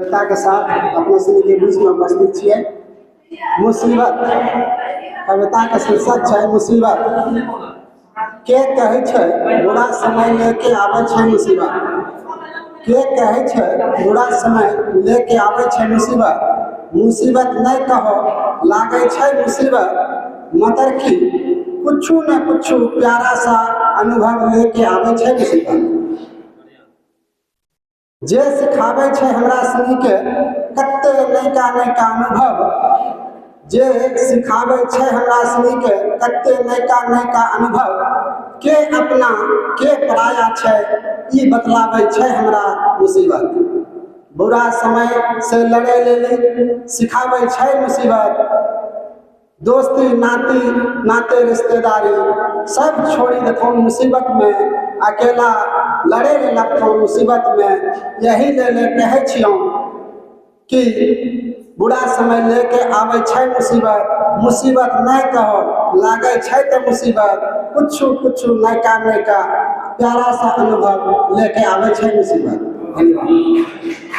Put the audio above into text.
कविताके साथ अपना सभके बीचमे उपस्थित छियै। मुसीबत कविताके शीर्षक छै मुसीबत। के कहै छै बुरा समय लेके आबै छै मुसीबत? के कहै छै बुरा समय लेके आबै छै मुसीबत? मुसीबत नहि कहो, लागै छै मुसीबत। मगर की कुछू ने कुछू प्यारा सा अनुभव लेके आबै छै मुसीबत। जे सिखाबै छै हमरा सनीके कते नयका नयका अनुभव, जे सिखाबै छै हमरा सनीके कते नयका नयका अनुभव, के अपना के पराया छै, ई बतलाबै छै हमरा मुसीबत। बुरा समय से लड़ै लेली सिखाबै छै मुसीबत। दोस्ती नाती नाते रिश्तेदारी सब छोड़ी देथौन मुसीबतमे, अकेला लड़े ले लगथौन मुसीबतमे। यही लेल कहै छियौ कि बुरा समय लेके आबै छै मुसीबत। मुसीबत नहि कहो, लागै छै तऽ मुसीबत। कुछू कुछू नयका नयका प्यारा सा अनुभव लेके आबै छै मुसीबत। धन्यवाद।